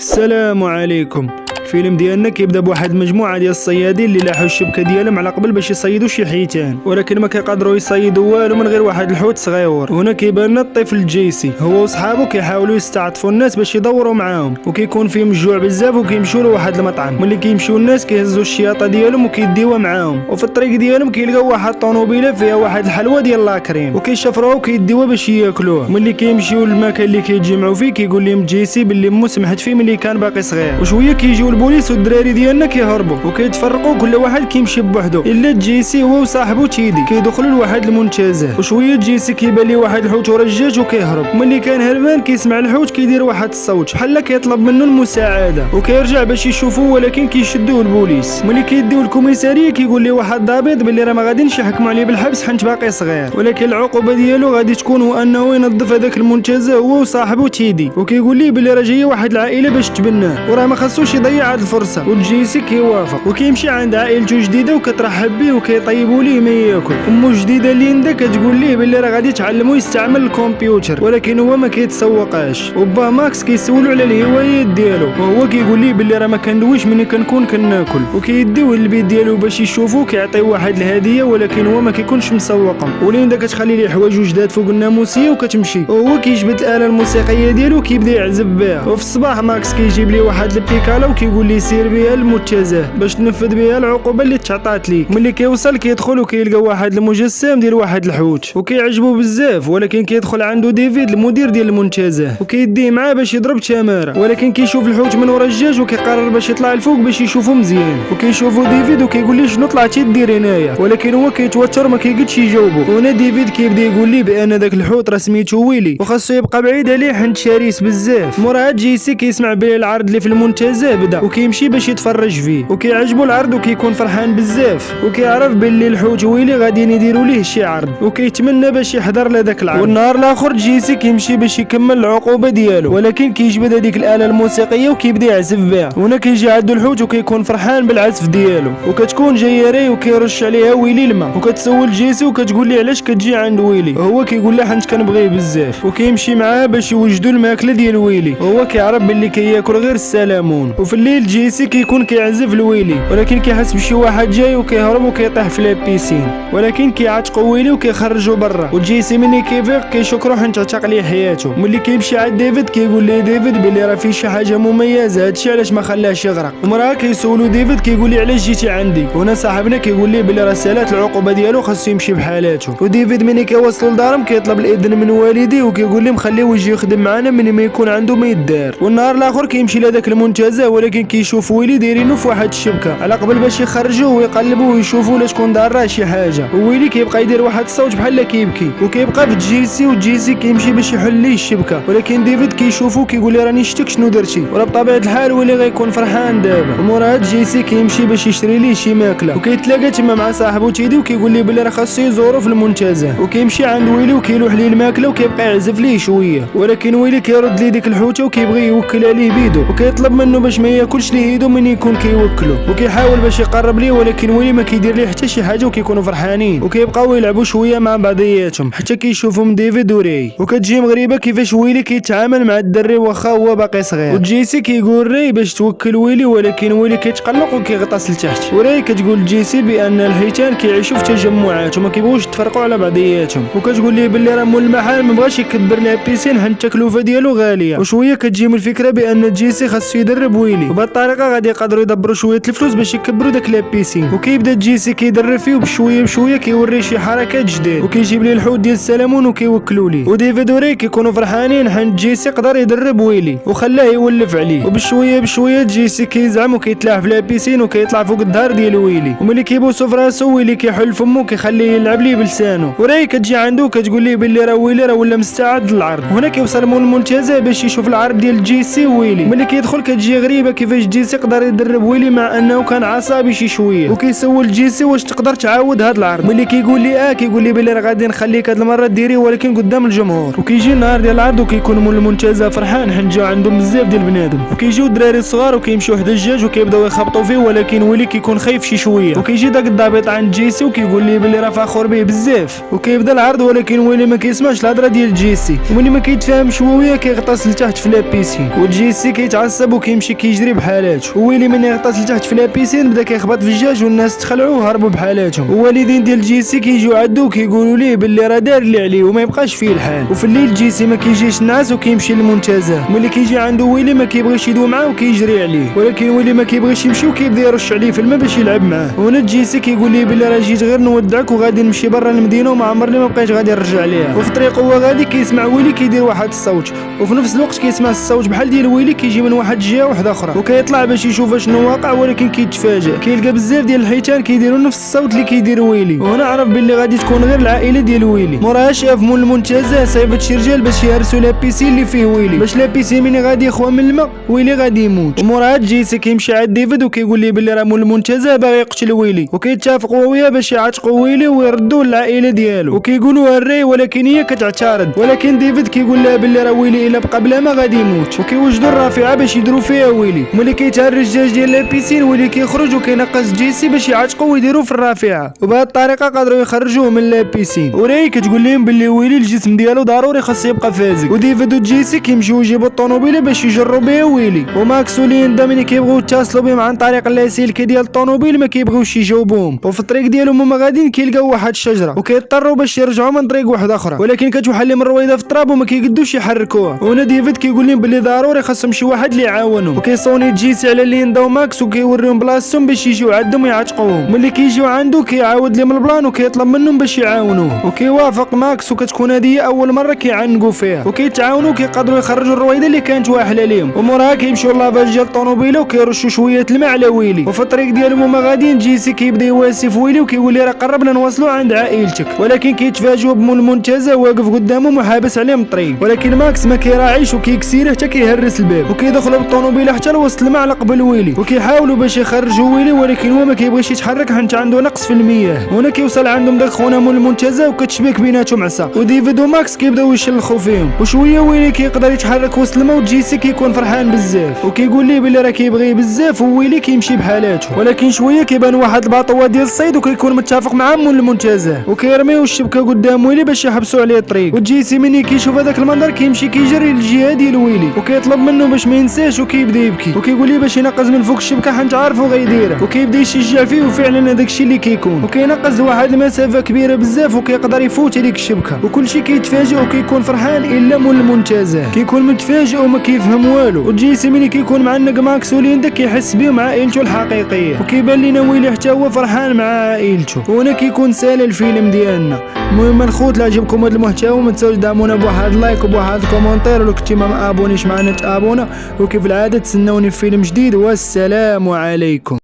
السلام عليكم. الفيلم ديالنا كيبدا بواحد المجموعة ديال الصيادين اللي لاحوا الشبكة ديالهم على قبل باش يصيدوا شي حيتان، ولكن ما كيقدروا يصيدوا والو من غير واحد الحوت صغيور. هنا كيبان لنا الطفل جيسي هو وصحابه كيحاولوا يستعطفوا الناس باش يدوروا معاهم، وكيكون فيهم الجوع بزاف وكيمشوا لواحد المطعم. ملي كيمشيو الناس كيهزوا الشياطه ديالهم وكيديوها معاهم، وفي الطريق ديالهم كيلقاو واحد الطوموبيله فيها واحد الحلوى ديال la crème وكيشفروها وكيديوها باش ياكلوها. ملي كيمشيو للمكان اللي كيتجمعوا فيه كيقول لهم جيسي باللي مو سمحت فيه ملي كان باقي صغير. وشوية كيجيو البوليس والدراري ديالنا كيهربوا وكيتفرقوا، كل واحد كيمشي بوحدو الا جيسي هو وصاحبو تيدي كيدخلوا لواحد المنتزه. وشوية جيسي كيبان ليه واحد الحوت ورا الجاج وكيهرب. ملي كان هربان كيسمع الحوت كيدير واحد الصوت بحال كيطلب منه المساعدة، وكيرجع باش يشوفوه ولكن كيشدوه البوليس. ملي كيديو الكوميساريه كيقول ليه واحد الضابط باللي راه ما غادينش يحكموا عليه بالحبس حيت باقي صغير، ولكن العقوبة ديالو غادي تكون هو انه ينظف هذاك المنتزه هو وصاحبو تيدي. وكيقول ليه باللي راه جاية واحد العائلة باش تبناه وراه ما خصوش يضيع هاد الفرصة. وجيسي كيوافق وكيمشي عند عائلته جديدة وكترحب به وكيطيبوا ليه ما ياكل. امو جديدة ليندا كتقول ليه باللي راه غادي تعلمو يستعمل الكمبيوتر، ولكن هو ما كيتسوقاش. وبا ماكس كيسولو على الهوايات ديالو وهو كيقول ليه باللي راه ما كندويش ملي كنكون كناكل. وكيديوه للبيت ديالو باش يشوفو، كيعطيو واحد الهدية ولكن هو ما كيكونش مسوقهم. وليندا كتخلي ليه حوايج جداد فوق الناموسيه وكتمشي، وهو كيجبد الاله الموسيقية ديالو وكيبدا يعزف بها. وفي الصباح ماكس كيجيب ليه واحد البيكالا وكيقول ليه سير بها للمنتزه باش تنفذ بها العقوبة اللي تعطات ليك. ملي كيوصل كيدخل وكيلقى واحد المجسم ديال واحد الحوت وكيعجبو بزاف، ولكن كيدخل عنده ديفيد المدير ديال المنتزه وكيديه معاه باش يضرب تماره، ولكن كيشوف الحوت من ورا الدجاج وكيقرر باش يطلع الفوق باش يشوفو مزيان. وكيشوفو ديفيد وكيقول ليه شنو طلعتي دير هنايا، ولكن هو كيتوتر ما كيقدش يجاوبو. وهنا ديفيد كيبدا يقول ليه بان داك الحوت راه سميتو ويلي وخاصو يبقى بعيد عليه حيت شرس بزاف. موراها جيسي كيسمع بلي العرض اللي في المنتزه بدا وكيمشي باش يتفرج فيه وكيعجبو العرض وكيكون فرحان بزاف، وكيعرف باللي الحوت ويلي غاديين يديروا ليه شي عرض وكيتمنى باش يحضر لهداك العرض. والنهار الاخر جيسي كيمشي باش يكمل العقوبة ديالو، ولكن كيجبد هذيك الاله الموسيقية وكيبدا يعزف بها. وهنا كيجي عندو الحوت وكيكون فرحان بالعزف ديالو، وكتكون جاية ري وكيرش عليها ويلي الماء. وكتسول جيسي وكتقول ليه علاش كتجي عند ويلي، وهو كيقول لها حيت كنبغيه بزاف. وكيمشي معاه باش يوجدوا الماكلة ديال ويلي، وهو كيعرف باللي كياكل غير السلمون. وفي الليل جيسي كيكون كيعزف لويلي، ولكن كيحس بشي واحد جاي وكيهرب وكيطيح في la piscine، ولكن كيعتقوا ويلي وكيخرجوا برا. وجيسي ملي كيفيق كيشكرو حيت عتق ليه حياته. ملي كيمشي عند ديفيد كيقول ليه ديفيد باللي راه فيه شي حاجة مميزة، هادشي علاش ما خلاهش يغرق. ومراها كيسولو ديفيد كيقول ليه علاش جيتي عندي، وهنا صاحبنا كيقول ليه باللي راه سالات العقوبة ديالو خاصو يمشي بحالاته. وديفيد ملي كيوصلوا لدارهم كيطلب الاذن من والديه وكيقول لهم خليه يجي يخدم معانا من ما يكون عنده ما يدار. والنهار الاخر كيمشي لهداك المنتزه، ولكن كيشوف ويلي دايرينو في واحد الشبكة على قبل باش يخرجوه ويقلبوه ويشوفوا لا تكون ضارة شي حاجة. وويلي كيبقى يدير واحد الصوت بحال كيبكي وكيبقى في جيسي، وجيسي كيمشي باش يحل ليه الشبكة، ولكن ديفيد كيشوفو كيقول لي راني شتك شنو درتي، وراه بطبيعة الحال ويلي غيكون فرحان دابا. وموراها جيسي كيمشي باش يشري ليه شي ماكله، وكيتلاقى تما مع صاحبو تيدي وكيقول ليه بلي راه خاصو يزورو في المنتزه. وكيمشي عند ويلي وكيلوح ليه الماكلة وكيبقى يعزف ليه شوية، ولكن ويلي كيرد ليه ديك الحوته وكيبغي يوكلها ليه بيدو، وكيطلب منه باش ما ياكلش ليه يدو من يكون كيوكلو، وكيحاول باش يقرب ليه ولكن ويلي ما كيدير ليه حتى شي حاجة وكيكونوا فرحانين وكيبقاو يلعبوا شوية مع بعضياتهم حتى كيشوفهم ديفيد وري. وكتجي غريبة كيفاش ويلي كيتعامل مع الدري واخا هو باقي صغير. وجيسي كيقول ري باش توكل ويلي، ولكن ويلي كيتقلق وكيغطس لتحت. وري كتقول جيسي بان الحيتان كيعيشوا في تجمعات وما كيبغوش يتفرقوا على بعضياتهم، وكتقول ليه باللي راه مول المحل ما بغاش يكبر la piscine حيت التكلفة ديالو غالية. وشوية كتجي من الفكرة بان جيسي خاصو يدرب ويلي، وبهذه الطريقة غادي يقدروا يدبروا شوية الفلوس باش يكبروا داك la piscine. وكيبدا جيسي كيدرب فيه بشوية بشوية كيوري شي حركات جداد، وكيجيب ليه الحوت ديال السلمون وكيوكلوا ليه. وديفيد وري كيكونوا فرحانين حيت جيسي قدر يدرب ويلي وخلاه يولف عليه. وبشويه بشوية جيسي كيزعم وكيتلاح في la piscine وكيطلع فوق الظهر ديال ويلي، وملي كيبوسو في راسو ويلي كيحل فمو كيخليه يلعب ليه بلسانو. وراي كتجي عنده كتقول ليه باللي راه ويلي راه ولا مستعد للعرض. وهنا كيوصل مول المنتزه باش يشوف العرض ديال جيسي ويلي. ملي كيدخل كتجي غريبة كيفاش كيفاش جيسي قدر يدرب ويلي مع انه كان عصبي شي شويه. وكيسول جيسي واش تقدر تعاود هذا العرض. ملي كيقول لي كيقول لي بلي راه غادي نخليك هذه المرة ديري ولكن قدام الجمهور. وكيجي النهار ديال العرض وكيكون مول المنتزه فرحان حيت جاو عندهم بزاف ديال بنادم. وكيجيو الدراري الصغار وكيمشيو حدا الدجاج وكيبداو يخبطوا فيه، ولكن ويلي كيكون خايف شي شويه. وكيجي داك الضابط عند جيسي وكيقول ليه بلي راه فخور به بزاف. وكيبدا العرض ولكن ويلي ما كيسمعش الهضرة ديال جيسي، وملي ما كيتفاهمش هو وياه كيغطس لتحت في la piscine. وجيسي كيتعصب وكيمشي كيجري بحالاته. وويلي من يغطس لتحت في la piscine بدا كيخبط في الدجاج والناس تخلعوا وهربوا بحالاتهم. ووالدين ديال جيسي كيجيو عندو وكيقولوا ليه باللي راه دار اللي عليه وما يبقاش فيه الحال. وفي الليل جيسي ما كيجيش النعاس وكيمشي للمنتزه. ملي كيجي عنده ويلي ما كيبغيش يدوي معاه وكيجري عليه، ولكن ويلي ما كيبغيش يمشي وكيبدا يرش عليه في الماء باش يلعب معاه. وهنا جيسي كيقول ليه باللي راه جيت غير نودعك وغادي نمشي برا المدينة وما عمرني ما بقيت غادي نرجع ليها. وفي طريقه هو غادي كيسمع ويلي كيدير واحد الصوت، وفي نفس الوقت كيسمع الصوت بحال ديال ويلي كيجي من واحد الجهة واحدة اخرى. وكيطلع باش يشوف شنو واقع، ولكن كيتفاجئ كيلقى بزاف ديال الحيتان كيديروا نفس الصوت اللي كيدير ويلي. وهنا عرف باللي غادي تكون غير العائلة ديال ويلي. موراها شاف مول المنتزه صيفط شي رجال باش يهرسوا la piscine اللي فيه ويلي، باش la piscine ملي غادي يخوى من الماء ويلي غادي يموت. وموراها جيسي كيمشي عند ديفيد وكيقول ليه باللي راه مول المنتزه باغي يقتل ويلي، وكيتفقوا وياه باش يعتقوا ويلي ويردوا للعائلة ديالو. وكيقولوا الري ولكن هي كتعترض، ولكن ديفيد كيقول لها باللي راه ويلي الا بقى بلا ما غادي يموت. وكيوجدوا الرافعه باش يديروا فيها ويلي. ملي كيتهرس الدجاج ديال la piscine ويلي كيخرج وكينقز جيسي باش يعتقوا ويديروا في الرافعه، وبهذه الطريقة قدروا يخرجوه من la piscine. وراي كتقول لهم باللي ويلي الجسم ديالو ضروري خاص يبقى فازق. وديفيد وجيسي كيمشيو يجيبوا الطوموبيله باش يجروا بها ويلي. وماكس وليندا ملي كيبغيو يتصلوا بهم عن طريق اللاسلكي ديال الطوموبيل ما كيبغيوش يجاوبوهم. وفي الطريق ديالهم هما غاديين كيلقاو واحد الشجرة وكيضطروا باش يرجعوا من طريق واحدة اخرى، ولكن كتوحل لهم الرويضه في التراب وما كيقدوش يحركوها. وهنا ديفيد كيقول لهم باللي ضروري خاصهم شي واحد اللي يعاونهم. وكيصوني جيسي على ليندا وماكس وكيوريهم بلاصتهم باش يجيو عندهم ويعتقوهم. ملي كيجيو عنده كيعاود لهم ال plan وكيطلب منهم باش يعاونوه، وكيوافق ماكس. وكتكون هذه اول مرة كيعنقوا فيها وكيتعاونوا وكيقدروا يخرجوا الرويضه اللي كانت واحله ليهم. وموراها كيمشيو lavage ديال الطوموبيله وكيرشوا شوية الماء على ويلي. وفي الطريق ديالهم هما غاديين جيسي كيبدا يواسي في ويلي وكيقول لي راه قربنا نوصلوا عند عائلتك، ولكن كيتفاجئوا بمول المنتزه واقف قدامهم وحابس عليهم الطريق. ولكن ماكس ما كيراعيش وكيكسيره حتى كيهرس الباب وكيدخلوا بالطوموبيله حتى لوسط الماء على قبل ويلي. وكيحاولوا باش يخرجوا ويلي ولكن هو ما كيبغيش يتحرك حيت عنده نقص في المياه. هنا كيوصل عندهم داك خونا مول المنتزه وكتشبك بيناتهم عصا، وديفيد وماكس كيبداو يشلخوا فيهم. وشوية ويلي كيقدر يتحرك وسط الماء وجيسي كيكون فرحان بزاف وكيقول ليه بلي راه كيبغيه بزاف، وويلي كيمشي بحالاته. ولكن شوية كيبان واحد الباطوه ديال الصيد وكيكون متفق مع مول المنتزه وكيرميو الشبكة قدام ويلي باش يحبسوا عليه الطريق. وجيسي مني كيشوف هذاك المنظر كيمشي كيجري للجهة ديال ويلي وكيطلب منه باش ما ينساش وكيبدا يبكي وكيقول ليه باش ينقز من فوق الشبكة حيت عارفو غيديرها، وكيبدا يشجع فيه. وفعلا هذاك الشيء اللي كيكون، وكينقز لواحد المسافة كبيرة بزاف وكيقدر يفوت هذيك الشبكة. وكلشي كيتفاجئ وكيكون فرحان الا مول المنتزه كيكون متفاجئ وما كيفهم والو. وجيسي ملي كيكون معنق ماكس وليندا كيحس بهم عائلته الحقيقية، وكيبان لينا ويلي حتى هو فرحان مع عائلته. وهنا كيكون سال الفيلم ديالنا. المهم الخوت لا عجبكم هذا المحتوى ما تنساوش دعمونا بواحد like وبواحد commentaire، ولو كنتي ما abonné ش معنا t'abonner. وكيف العادة تسناوني في فيلم جديد، والسلام عليكم.